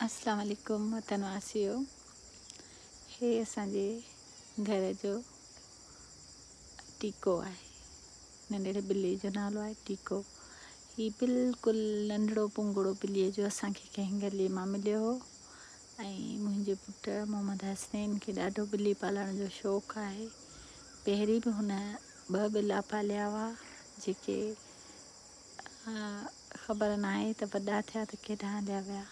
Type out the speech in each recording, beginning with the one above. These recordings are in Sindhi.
اسلام عليڪم وطن واسيو هي اسان جي گهر جو ٽيڪو آهي ننڍڙي ٻلي جو نالو آهي ٽيڪو هي بلڪل ننڍڙو پونگڙو ٻلي جو اسان کي ڪنهن گلي مان مليو هو ۽ منهنجي پٽ محمد حسنين کي ڏاڍو ٻلي پالڻ جو شوق آهي پهرين به هن ٻه ٻلا پاليا هئا جيڪي خبر ناهي ته وڏا ٿيا ته ڪيڏانهن هليا ويا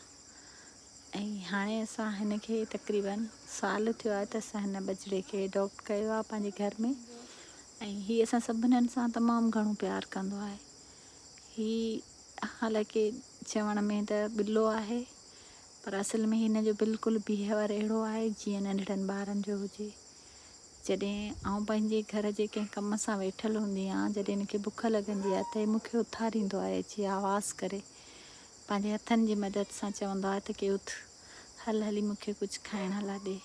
۽ هاڻي اسان هن کي تقريبن سال ٿيو آهي ته اسان هن ٻچڙي کي اڊاپٽ ڪيو آهي پنهنجي گهر ۾ ۽ هي اسان سڀنن سان تمام گهڻو پيار ڪندو آهي هي حالانڪه چوڻ ۾ ته ٻلو آهي پر اصل ۾ هن جو بلڪل بيهيوئر اهڙو آهي جيئن ننڍڙن ٻارن جو هجي جڏهن آئون پنهنجي گهر جي ڪنهن ڪم سان ويٺل هوندي آهيان، جڏهن هن کي بک لڳندي آهي ته هي مون کي اٿاريندو آهي، اچي آواز ڪري پنهنجي هٿن جي مدد سان چوندو آهي ته ڪي اٿ، هل هلي مون کي ڪجهه کائڻ لاء ڏي.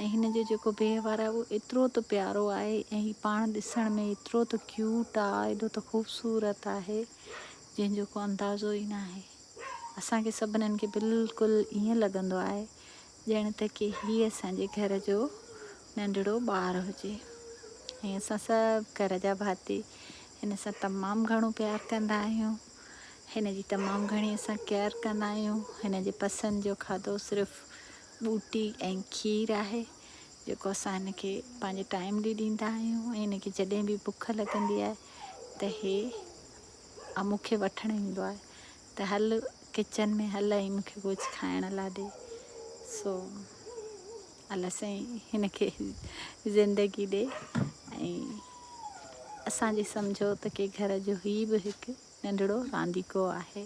۽ هن جو جيڪو وهنوار آهي اهو ايترو ته پيارو آهي ۽ هي پاڻ ڏسڻ ۾ ايترو ته ڪيوٽ آهي، ايڏو ته خوبصورت آهي، جنهن جو ڪو اندازو ئي ناهي. اسان کي سڀنن کي بلڪل ائين لڳندو آهي ڄڻ ته ڪي هي اسان جي گهر جو ننڍڙو ٻار هجي ۽ اسان سڀ گهر جا ڀاتي هن سان تمام گهڻو پيار ڪندا آهيون هن جي تمام گهڻي اسان ڪيئر ڪندا آهيون هن جي پسند جو کاڌو صرف ٻوٽي ۽ کير آهي جيڪو اسان هن کي پنهنجي ٽائيملي ڏيندا آهيون ۽ هن کي جڏهن به بک لڳندي آهي ته هي مون کي وٺڻ ايندو آهي ته هل ڪچن ۾ هل ۽ مون کي ڪجهه کائڻ لاء ڏي. سو الله سائين هن کي زندگي ڏي ۽ اسان جي سمجهو ته ڪي گهر جو هي به هڪ ننڍڙو رانديڪو آهي.